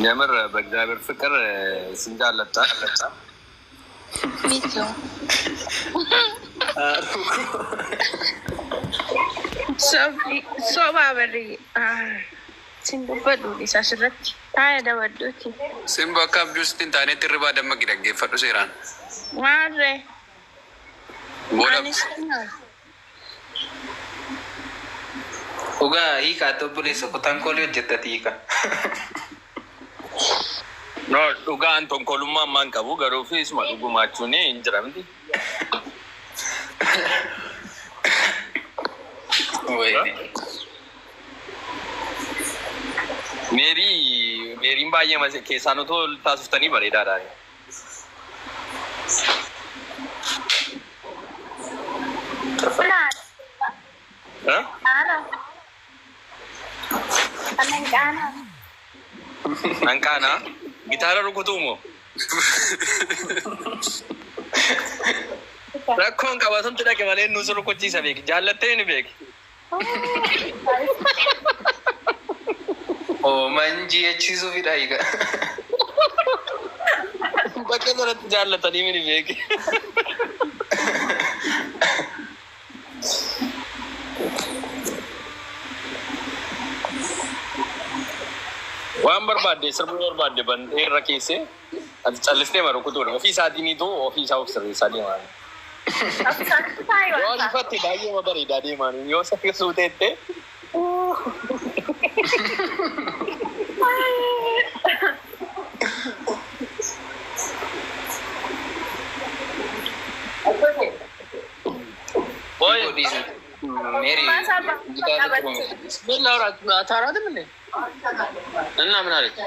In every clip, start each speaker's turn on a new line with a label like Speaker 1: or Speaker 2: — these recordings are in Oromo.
Speaker 1: የምር በእግዚአብሔር ፍቅር ስንጃለጣ
Speaker 2: Me too. Soba barri sin dubbadhu isa asirratti taaya dabadhuuti.
Speaker 3: Simbo akka abjuu sitti hin taanetti hirribaa dammaqi dhaggeeffadhu seeraan.
Speaker 2: Maarree
Speaker 3: Booda
Speaker 2: anis
Speaker 4: Dhugaa hiikaatti obboleessa kutaan koolii hojjettati hiika.
Speaker 1: No, dhugaan tonkolummaa ammaa hin qabu garuu fi isuma dhugumaachuun hin jira miti.
Speaker 4: Wayne.
Speaker 1: Meerii meeriin baay'ee mase keessaan otoo taasiftanii bareedaadha. Hanqaanaa gitaara rukutuu moo? Rakkoon qabatamtu dhaqe malee nuus rukuchiisa beeki. Jaallattee ni beeki.
Speaker 4: Oo manjii achiisuufidha hiika.
Speaker 1: Bakka sanatti jaallatanii ni beeki. Waan barbaadde sirbuu barbaadde bantee irra keessee ati callistee ma rukutuudha. Ofii isaatiiniitu ofii isaa of sirreessaa deemaa. Yoo ifatte baay'ee ma bareedaa deemaa. Yoo sirreessuu teette
Speaker 4: Hiikoo dhiisi. Meerii gitaara turuun.
Speaker 1: ምን ላውራ አታወራትም እንዴ? እና ምን አለች?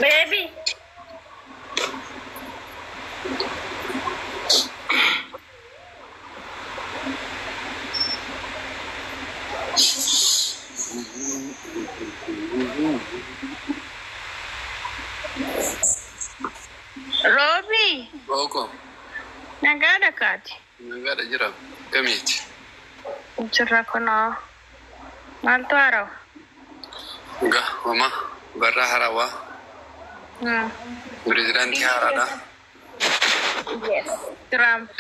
Speaker 2: Beebi Roobi
Speaker 3: Ooko
Speaker 2: nagaadha kaati.
Speaker 3: nagaadha jira gamiiti.
Speaker 2: Jirra kunoo maaltu haarawa?
Speaker 3: Dhugaa homaa barraa harawaa pirezidaantii haaraadha.
Speaker 2: Yes. Tiraamp.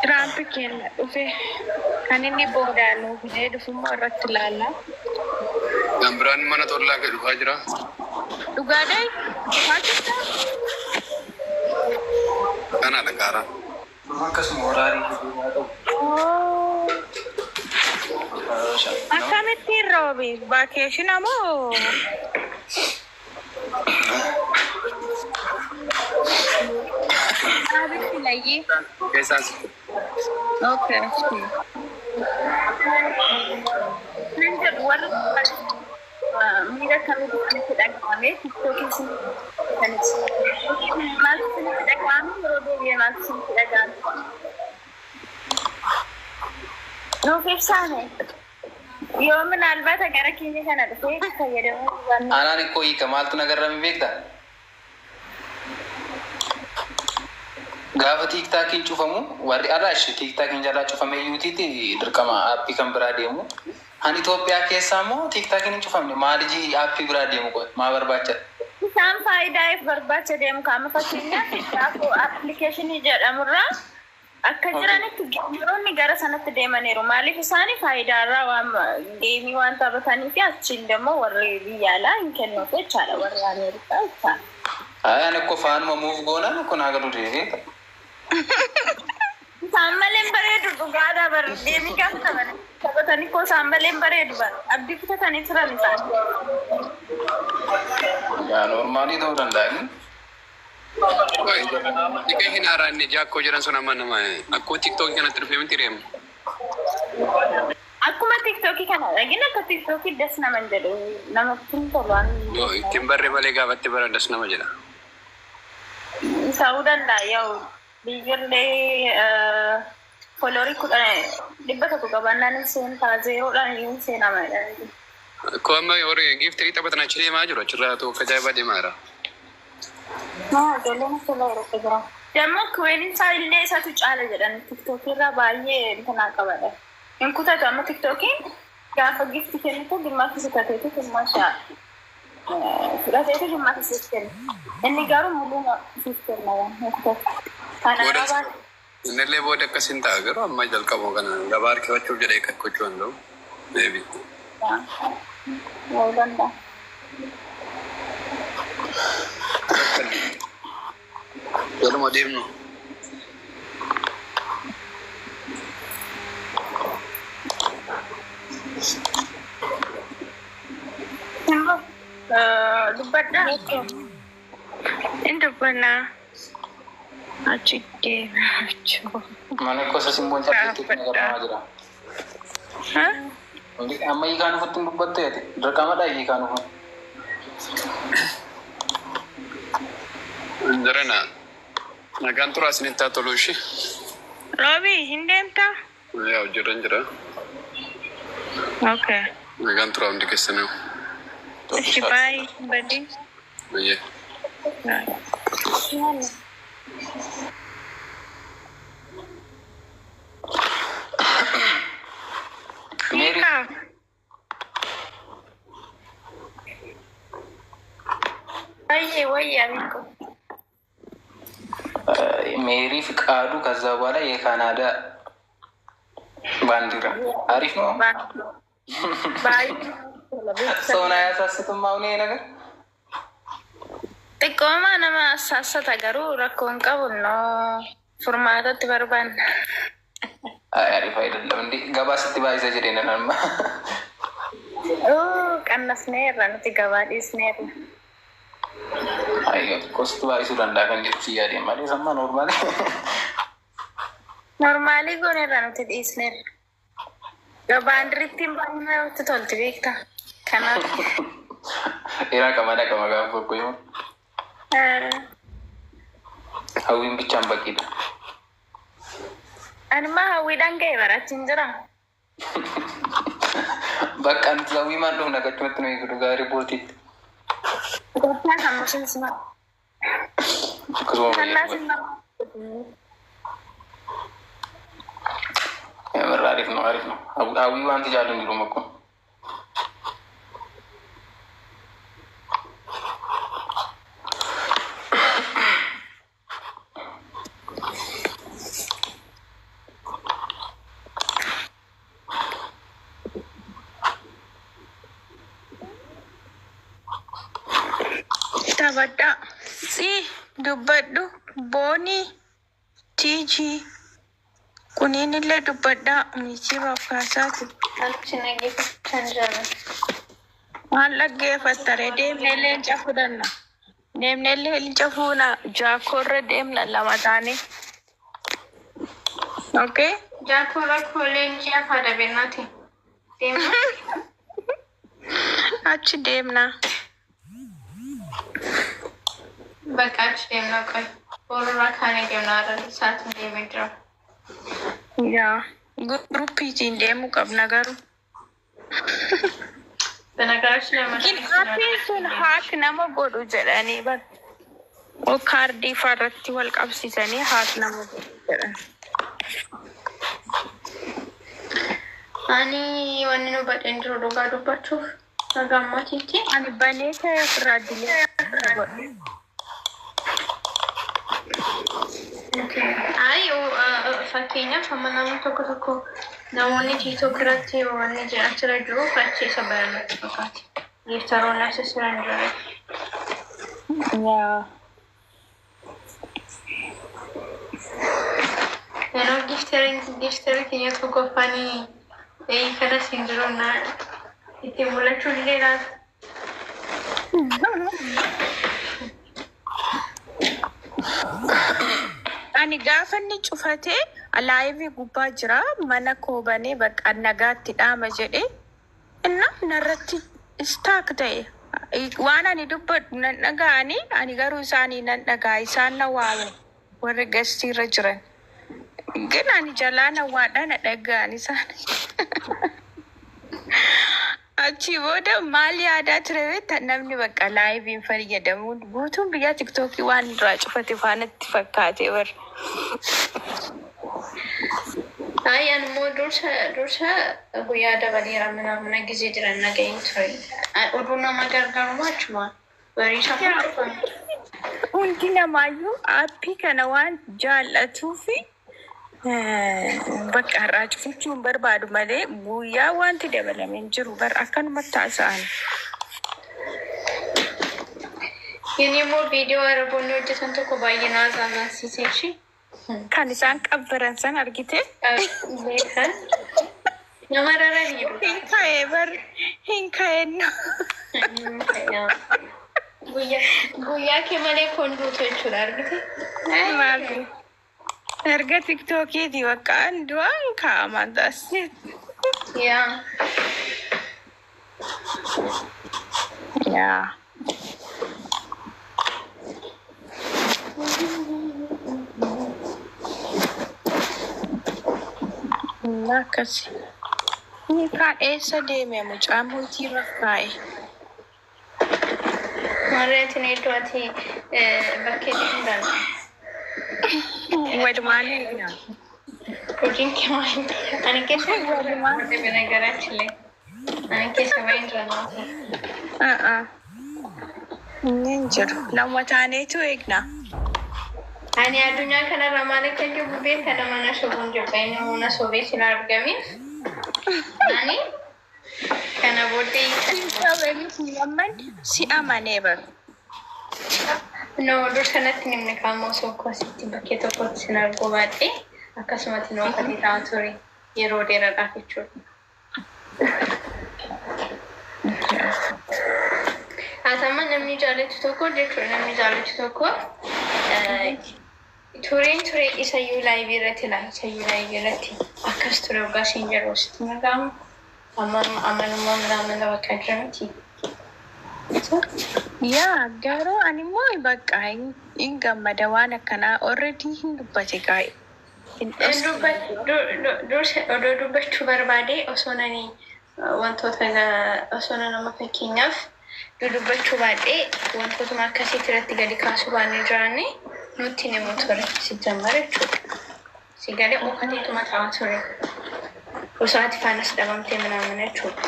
Speaker 2: Tiraamp kenna dhufe kan inni boodaan nuu fidee dhufummoo irratti ilaalla.
Speaker 3: Kan biraan mana tollaa gad dhufaa jira.
Speaker 2: Dhugaadhaa? Dhufaa jirtaa?
Speaker 3: Kanaadha gaaraan.
Speaker 4: Akkasuma waraarii haa ta'u.
Speaker 2: Akkamittiin roobi? Vaakeeshina moo? Dhaabitti layyii.
Speaker 3: Keessaas
Speaker 2: Okay. Nan jedhu warri miira kamitti isinitti dhaga'ame tiktookii isinitti maaltu isinitti dhaga'ame yeroo deebi'ee maaltu isinitti dhaga'ame? Nuuf ibsaame yoo minaalbaata gara keenya kana dhufee fayyadamuu waan
Speaker 4: Aanaan ikkoo hiika maaltu nagarrame beektaa? Gaafa tiiktaakiin cufamu warri alaa tiiktaakiin jalaa cufame iyyuutiitti dirqama aappii kan biraa deemu. An Itoophiyaa keessaa immoo tiiktaakiin hin cufamne maalijii aappii biraa deemu qoe maa barbaacha?
Speaker 2: Isaan faayidaa barbaacha deemu kaama fakkeenyaaf gaafa appilikeeshinii jedhamurraa akka jiranitti geemiroonni gara sanatti deemaniiru. Maaliif isaanii faayidaarraa waan geemii waan taphatanii fi achiin immoo warri biyya alaa hin kennuuf jechaadha warri Ameerikaa jechaadha.
Speaker 4: Ayaan ikkoo faanuma muuf goonaan ikkoo naa galuu deebi'e.
Speaker 2: Isaan malee hin bareedu dhugaadha bar geemii gaafa taphatanii taphatanii koo isaan malee hin bareedu bar abdii kutatanii turan isaan.
Speaker 4: Yaa normaalii ta'uu danda'a.
Speaker 3: Dhiqee hin haaraanne jaakkoo jedhan sun amma nama akkoo tiktookii kanatti dhufee miti reemu.
Speaker 2: Akkuma tiktookii kana dhagin akka tiktookii das naman jedhu namatti hin tolu waan
Speaker 3: Yoo ittiin barree malee gaafatti barandas nama jedha.
Speaker 2: Ta'uu danda'a yoo biyyallee foloorii kudha dhibba tokko qabaannaan hin seentaa zeeroodhaan iyyuu hin seenama.
Speaker 3: Akkoo amma warri giiftirii taphatan achi deemaa jiru achirraa tokko ajaa'ibaa deemaa jira.
Speaker 2: Ijoolleen asirra yeroo jira. Dammoo kuween isaa illee isatu caala jedhan tiktookii irraa baay'ee intanaa qabadha. Hin kutatu amma tiktookiin gaafa gifti kennitu gimmaatti kutateetu gimmaasha fudhateetu gimmaatti siif kenna. Inni garuu mul'uma siif kenna waan hin kutatu. Kan
Speaker 3: Booda
Speaker 2: arabaan
Speaker 3: innillee booda akkas hin ta'a garuu amma jalqabu kana gabaa harkifachuuf jedhee kan gochuu danda'u. Maybe.
Speaker 2: Ta'uu danda'a.
Speaker 3: Waluma deemnu.
Speaker 2: Simbo dubbadhaa.
Speaker 5: In dubbannaa. Achi deemaa jechuudha.
Speaker 4: Mana gosa simboon cabseetti kun gabaa jira. Amma hiikaan uffatti hin dubbatte ati dirqamadha hiikaan uffatti.
Speaker 3: Jarana nagaan turaa isinitti haa tolu ishee.
Speaker 5: Roobi hin deemtaa?
Speaker 3: Yaa hojirra hin jira.
Speaker 5: Okay.
Speaker 3: Nagaan turaa hundi keessanuu.
Speaker 5: Ishi baay'ee badii.
Speaker 3: Bayyee.
Speaker 4: Meeri
Speaker 5: Hiikaa.
Speaker 2: Baay'ee wayyaa beeku.
Speaker 4: ሜሪ ፍቃዱ ከዛ በኋላ የካናዳ ባንዲራ አሪፍ ነው።
Speaker 2: Baay'ee.
Speaker 4: ሰውን አያሳስትም። አሁን ይሄ ነገር
Speaker 2: Xiqqooma nama sassata garuu rakkoo hin qabu noo furmaatatti barbaanna.
Speaker 4: አይ አሪፍ አይደለም እንዴ ገባ ስትባይዘ ጀደነናማ
Speaker 2: Qannasneerra nuti gabaa dhiisneerra.
Speaker 4: አይ እኮ ስትባይሱ ደንዳ ከን ጀሩ ሲያዴ ማሌ ሰማ ኖርማል
Speaker 2: Normaalii gooneerra nuti dhiisneerra. Gabaan diriitti hin baay'ee namatti tolti beektaa. Kanaaf
Speaker 4: ኢራ ቀመዳ ቀመ ጋፍ እኮ ይሁን ሀዊን ብቻን በቂዳ
Speaker 2: Animmaa hawwiidhaan ga'e barachi hin jira.
Speaker 4: በቃ nuti hawwii maal dhufna akkachumatti nu eegdu gaarii boortiitti.
Speaker 2: Gochaa kan mushiisma.
Speaker 4: Akkasuma
Speaker 2: Kannaa
Speaker 4: fayyadu.
Speaker 2: sinna.
Speaker 4: የምር አሪፍ ነው፣ አሪፍ ነው። ሀዊ ዋንቲ ጃሉ እንዲሉ መኮ
Speaker 5: Taphadhaa. Si dubbadhu boonii tiijii kuniin illee dubbadhaa miitii bakkaasaati.
Speaker 6: Achi dhaggeeffachaa jira.
Speaker 5: Maal dhaggeeffattare deemnee leenca fudhanna. Deemnee leenca fuuna jaakorra deemna lama taane. Okay?
Speaker 6: Jaakoo rakkoo leencii afaa dabeennaati. Deema.
Speaker 5: Achi deemna.
Speaker 6: Bakka achi deemna qoy. Boorraa kaanee deemna haadha sa'aatiin deemee jira.
Speaker 5: Yaa. Guruppiitiin deemuu qabna garuu.
Speaker 6: በነገራችን ላይ
Speaker 5: ግን aappiin sun haak nama godhu jedhanii bar. O kaardii farratti wal qabsiisanii haak nama godhu jedhan.
Speaker 6: Ani wanni nu badheen jiru dhugaa dubbachuuf nagaa ammaatiitti.
Speaker 5: Ani banee ta'e ofirraa dilee godhe.
Speaker 6: Ay fakkeenyaaf amma namni tokko tokko namoonni TikTok irratti wanni jedhan achirra jiru achi isa baranatti fakkaate. Giftaroonni as jiran jiran.
Speaker 5: Yaa.
Speaker 6: Yeroo gifteriin gifterii keenya tokkoffaanii kanas hin jiru na ittiin mul'achuu didee laata.
Speaker 5: Ani gaafa inni cufatee live gubbaa jira mana koo banee bakka nagaatti dhaama jedhee inna narratti stuck ta'e. Waan ani dubbadhu nan dhaga'anii ani garuu isaanii nan dhaga'a isaan na waame warri gastiirra jiran. Gin ani jalaa na waadhaa na dhaga'an isaan. Achii booda maal yaadaa ture beektaa namni bakka liveiin fayyadamuun guutuun biyya tiktookii waan irraa cufate faanatti fakkaate bara.
Speaker 6: Ay, ani immoo dursa guyyaa dabaleera mana gisee jiran nagahin ture. Oduu nama gargaaru achuma bariisa cufame.
Speaker 5: Hundi namaayyuu aappii kana waan jaallatuufi bakka har'aa cufachuu hin barbaadu malee guyyaa wanti dabalame hin jiru bar akkanumatti haasa'an.
Speaker 6: Inni immoo viidiyoo Araboonni hojjetan tokko baay'ee na ajaa'ibsiise ishee.
Speaker 5: Kan isaan qabbaran san argite.
Speaker 6: Beekan. Nama raraniiru.
Speaker 5: Hin ka'e bar hin ka'ennu.
Speaker 6: Guyyaa kee malee koon duutu jechuudha argite.
Speaker 5: Maali? Erga tiktookiiti bakka du'aan kaa'ama taasise.
Speaker 6: Yaa.
Speaker 5: Yaa. Akkasi. Hiikaan eessa deeme mucaan mootii irra kaa'e?
Speaker 6: Warreetiin iddoo ati bakkee deemtan.
Speaker 5: Walumaan eegna.
Speaker 6: Hojiin kee maal? Ani keessa ነገራችን ላይ ani keessa bahin jira.
Speaker 5: Inni hin jiru. Nama taaneetu eegna.
Speaker 6: Ani addunyaa kanarra maal akka jiru beeka, nama na sobuun jibba, inni immoo na sobee sin argamiif. Ani kana booddee
Speaker 5: Si amanee bar.
Speaker 6: No, dursa natti himne qaama osoo akkasitti bakkee tokkotti sin arguu baadhee akkasumatti nu akkatti ta'aa ture yeroo dheeraadhaaf jechuudha. Haata'u namni jaallatu tokko jechuudha, namni jaallatu tokko tureen ture isayyuu live irratti laa isayyuu live irratti akkas ture waggaa siin jedhu sitti nagaamu amanummaa ምናምን bakka jira miti.
Speaker 5: Yaa, garuu ani immoo bakka hin gammada waan akkanaa already hin dubbate gaa'e. Hin dhoksine.
Speaker 6: Dursa odoo dubbachuu barbaade osoo nani wantoota osoo nama fakkeenyaaf dudubbachuu baadhee wantootuma akkasiitti irratti gadi kaasuu baannee jiraanne nutti himu ture si jammara jechuudha. Si galee okateetuma ta'aa ture. Osoo ati faanas dhabamtee ምናምን jechuudha.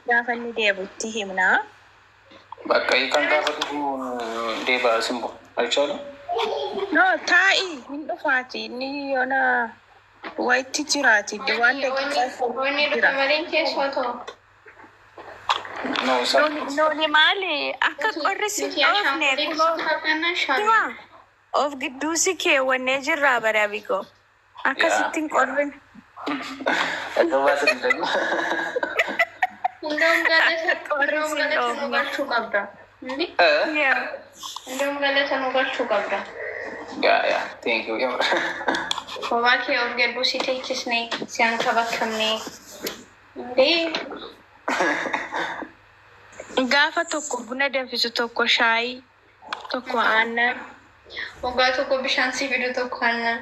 Speaker 5: Gaafa inni deebi'utti himnaa.
Speaker 4: Bakka hiikan gaafa dhufu deebi'a simbo. አይቻልም?
Speaker 5: No, taa'i hin dhufaati. Inni yoona wayitti jiraati. Waan daqiiqaa
Speaker 6: Wanni dhufe
Speaker 5: jira.
Speaker 6: malee keessoo ta'u.
Speaker 4: No, isa.
Speaker 5: Nuni maali akka qorri si dhoofne kunoo Hima of gidduu si keewwannee jirraa bara bikoo. Akkasitti hin qorrin.
Speaker 4: Akka baasan hin
Speaker 6: እንደውም galata
Speaker 5: Qorri
Speaker 6: እንደውም
Speaker 5: si
Speaker 6: galata nu
Speaker 5: dhoofne.
Speaker 6: galchuu qabda. Ndi?
Speaker 5: Yaa.
Speaker 6: እንደውም galata nu galchuu qabda.
Speaker 4: Yeah, thank you.
Speaker 6: Kophaa kee of gidduu si teechisne, si hankabakamne. Ndee.
Speaker 5: Gaafa tokko buna danfisu, tokko shaayii, tokko aannan.
Speaker 6: Waggaa tokko bishaan si fidu, tokko aannan.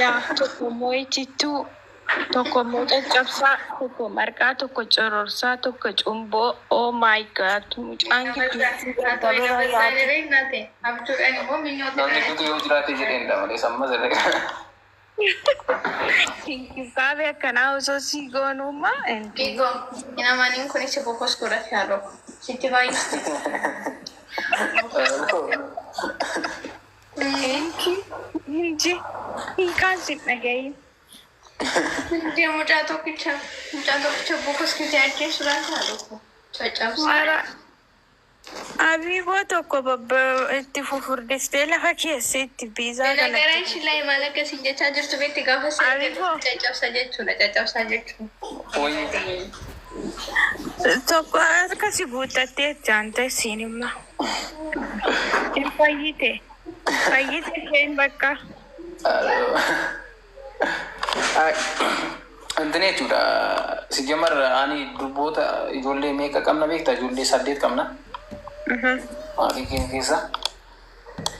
Speaker 5: Yaa, tokko immoo itittuu, tokko immoo caccabsaa, tokko marqaa, tokko cororsaa, tokko cumboo. Oh my God, mucaan gidduu
Speaker 6: Abjuudhaan immoo minyoota.
Speaker 4: Namni dutu yoo jiraate jedheen dha malee samma sirrii.
Speaker 5: Hinkibaabe akkanaa osoo si goonuuma.
Speaker 6: Digo, namaniin kun si focus godhate haadho. Sitti baay'iste.
Speaker 5: Inji hiikaan sin dhagayin.
Speaker 6: Ndee, mucaa tokkicha focus kitee ajjeesuudhaan haadho. Caccabsa.
Speaker 5: Mara abiiboo tokko babba itti fufurdistee lafa keessee itti biizaa
Speaker 6: Garaan
Speaker 5: kanatti.
Speaker 6: ishii laa maal akkasiin jechaa jirtu beekti gaafa
Speaker 5: Abiiboo.
Speaker 6: caccabsa jechuudha, caccabsaa jechuudha.
Speaker 4: Wayii.
Speaker 5: Tokko akkasi guuttattee jaanta isiin imma. Hin fayyite. Fayyite isheen bakka.
Speaker 4: Intini jechuudha. Si jamar ani durboota ijoollee meeqa qabna beektaa? Ijoollee saddeet qabna. Maatii keenya keessa.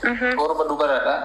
Speaker 4: 7 dubaradha.